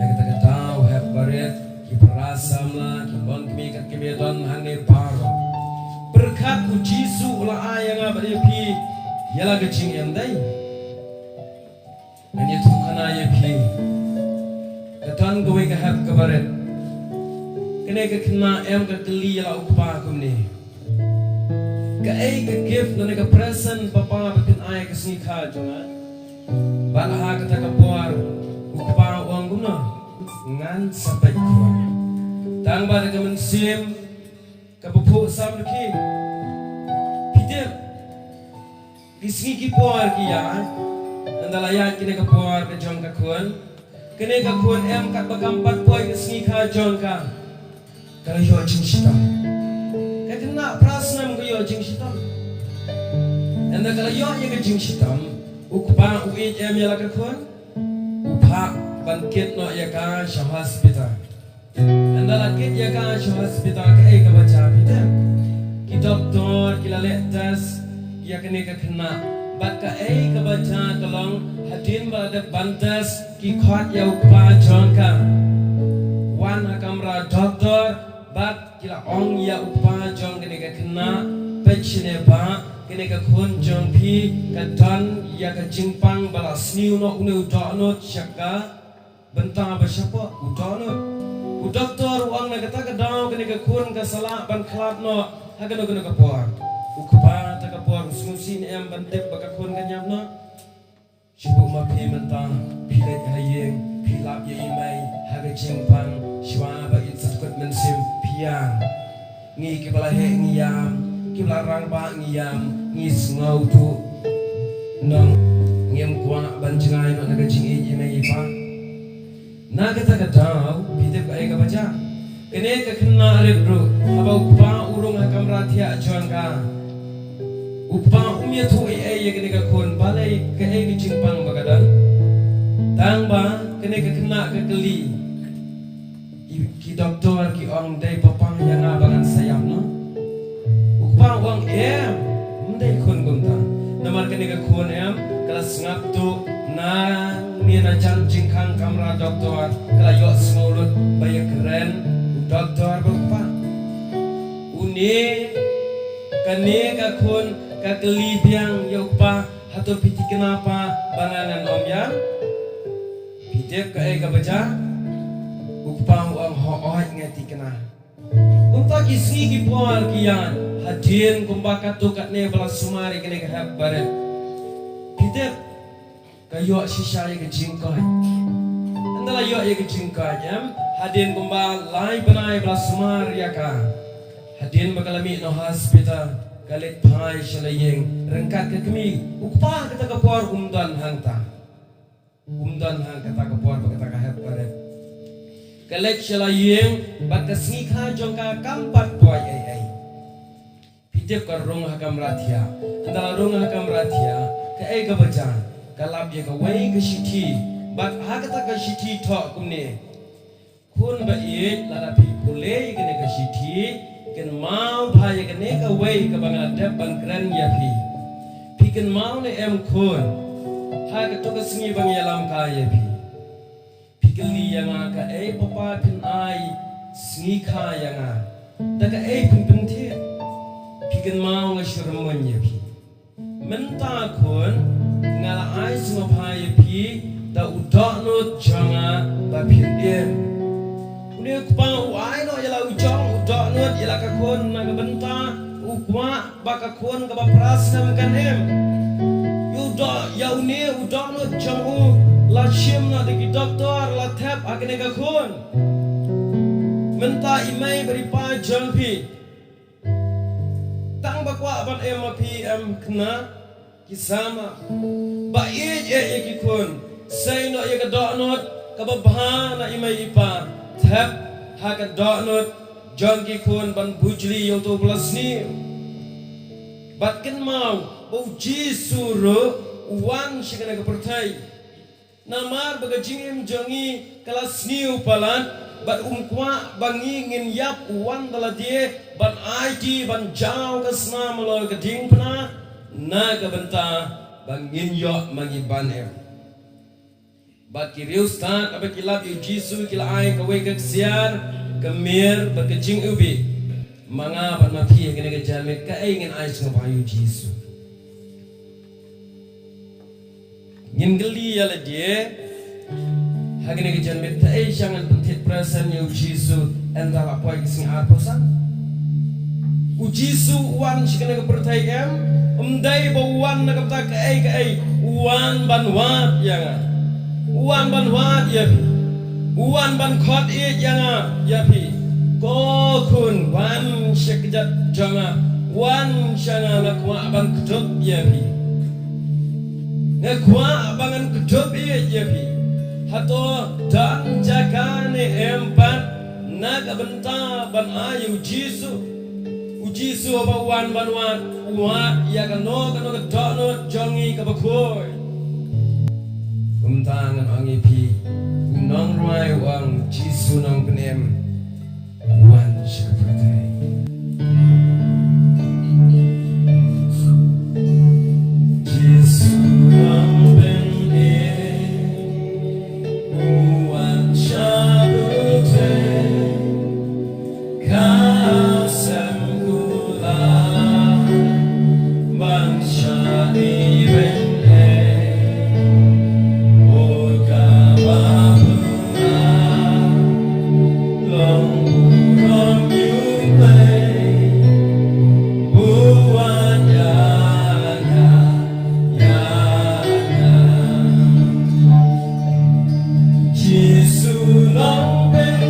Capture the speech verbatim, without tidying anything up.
Kata ka daw hep barit, ki para samla, ki longkmie, ki kmie don hangne baroh. Pyrkhat, u Jisu u la ai ïa nga bad ïa phi ïa la ka jingim, dei. Ngan ïathuh khana ïa phi. Ka don kawei ka hep ka barit. Kane ka khynnah em ka kylli ïa la u kpa kumne: Kaei ka gift lane ka present, papa, ba phin ai ka sngi kha jong nga? Bad ha kata ka por u kpa u ong kumno? Ngan sa peit khun. Tang ba da ka mynsiem kaba phuh samrkhie. Phi tip, ki sngi ki por ki ïaid, ynda la ïaid kane ka por ka jong ka khun, kane ka khun em, katba kam pat poi ka sngi kha jong ka, ka la ïoh jingshitom. Ka khynnah phra snem ka ïoh jingshitom. Ynda ka la ïoh ïa ka jingshitom, u kpa u ïeit em ïa la ka khun? U phah ban kit noh ïa ka sha hospital. Ynda la kit ïa ka sha hospital, kaei kaba jia, phi tip? Ki doktor ki la leh test ïa kane ka khynnah, bad kaei kaba jia ka long, hadien ba la dep ban test, ki khot ïa u kpa jong ka wan ha kamra doktor, bad ki la ong ïa u kpa jong kane ka khynnah: Peit shane, bah, kane ka khun jong phi ka don ïa ka jingpang ba la sniew noh une u dohnud sha ka bynta ba shapoh u dohnud. U doktor u ong na kata ka daw kane ka khun ka sa lah ban khlad noh ha kano kano ka por. U kpa kata ka por u sngewsih ne em ban tip ba ka khun ka ñiam noh. Shu buh ma phi mynta, phi leit ha ïing, phi lap ïa i mei ha ka jingpang, shuwa ba in sa kut mynsiem, phi ïa Ngi kiba la heh ngi ïam, kiba la rangbah ngi ïam, ngi sngewthuh. Nong, ngim kwah ban jngai noh na ka jingïeit i mei i pa. Na kata ka daw, phi tip kaei kaba jia? Kane ka khynnah rit ruh, haba u kpa u rung ha kamra thiah jong ka, u kpa um ïathuh ei ei ïa kane ka khun, balei, kaei ka jingpang ba ka don. Tang ba kane ka khynnah ka kylli. I, ki doktor ki ong dei papa ïa nga ba ngan sa ïap noh. U kpa u ong em, ym dei khun kumta. Namar kane ka khun em, ka la sngap tuh nangne na jan jingkhang kamra doktor, ka la ïohsngew lut ba ïakren u doktor bad u kpa. Une, kane ka khun ka kylli biang ïa u kpa, hato phi thikna pa ba nga ngan ym ïam? Phi tip kaei kaba jia? U kpa u ong hooid nga thikna. Kumta ki sngi ki por ki ïaid, hadien kumba katto katne ba la sumar ïa kane ka hep barit. Phi tip, ka ïoh shisha ïa ka jingkoit. Ynda la ïoh ïa ka jingkoit em, hadien kumba lai bnai ba la sumar ïa ka, hadien ba ka la mih na hospital, ka leit phai sha la ïing ryngkat ka kmie. U kpa kata ka por um don hangta. Um don hangta ka por bad kata ka hep barit. Ka leit sha la ïing bad ka sngi kha jong ka kam pat poi ei ei. Phi tip, ka rung ha kamra thiah. Ynda la rung ha kamra thiah, kaei kaba jia? Ka lap ïa kawei ka shithi. Bad ha kata ka shithi thoh kumne: Khun ba ïeit, lada phi pule ïa kane ka shithi, kynmaw bha ïa kane kawei kaba nga la dep ban kren ïa phi. Phi kynmaw ne em khun, ha kato ka sngi ba nga ïalam kai ïa phi? Phi kylli ïa nga kaei papa phin ai sngi kha ïa nga. Da kaei phin pynthied? Phi kynmaw nga shu rymmuiñ ïa phi. Mynta khun, nga la ai sngewbha ïa phi da u dohnud jong nga ba phin im. Une u kpa u ai noh ïa la u jong u dohnud ïa la ka khun na ka bynta u kwah ba ka khun kaba phra snem kan im. Ïa u doh, ïa une u dohnud jong u la shim noh da ki doktor, la thep ha kane ka khun. Mynta i mei bad i pa jong phi, tang ba kwah ban im ma phi em khynnah, ki samla ba ïeit ïa ki khun, sei noh ïa ka dohnud kaba bha na i mei i pa, thep ha ka dohnud jong ki khun ban bujli ïa uto ba la sniew. Bad kynmaw ba u Jisu ruh u wan sha kane ka pyrthei. Namar ba ka jingim jong ngi ka la sniew palat, bad um kwah ba ngi ngin ïap, u wan da lade ban aiti, ban jaw ka snam halor ka diengphna na ka bynta ba ngin ïoh ma ngi ban im. Bad ki riewstad haba ki lap ïa u Jisu ki la ai kawei ka ksiar, ka mir bad ka jingiwbih. Ma nga bad ma phi ha kane ka janmiet kaei ngin ai sngewbha ïa u Jisu? Ngin kylli ïa lade ha kane ka janmiet, kaei sha ngan pynthied present ïa u Jisu ynda la poi ki sngi arphew san? U Jisu u wan sha kane ka pyrthei em, ym dei ba u wan na ka bynta kaei kaei, u wan ban wad ïa nga. U wan ban wad ïa phi. U wan ban khot ïeit ïa nga, ïa phi. Ko khun, wan sha kjat jong nga, wan sha nga, nga kwah ban kdup ïa phi. Nga kwah ba ngan kdup ïeit ïa phi. Hato don jaka ne em pat na ka bynta ban ai ïa u Jisu? U Jisu haba u wan ban wad, u wad ïa kano kano ka dohnud jong ngi kaba khuid. Kumta ngan ong ïa phi, u nongrwai u ong, Jisu Nongpynim, wan sha ka pyrthei. Jisu Nongpynim, u wan sha ka pyrthei. Ka sem kular ban shah ïa phi, o kaba bha, long burom ïa u Blei, u wan ïa nga, ïa nga. Jisu Nongpynim,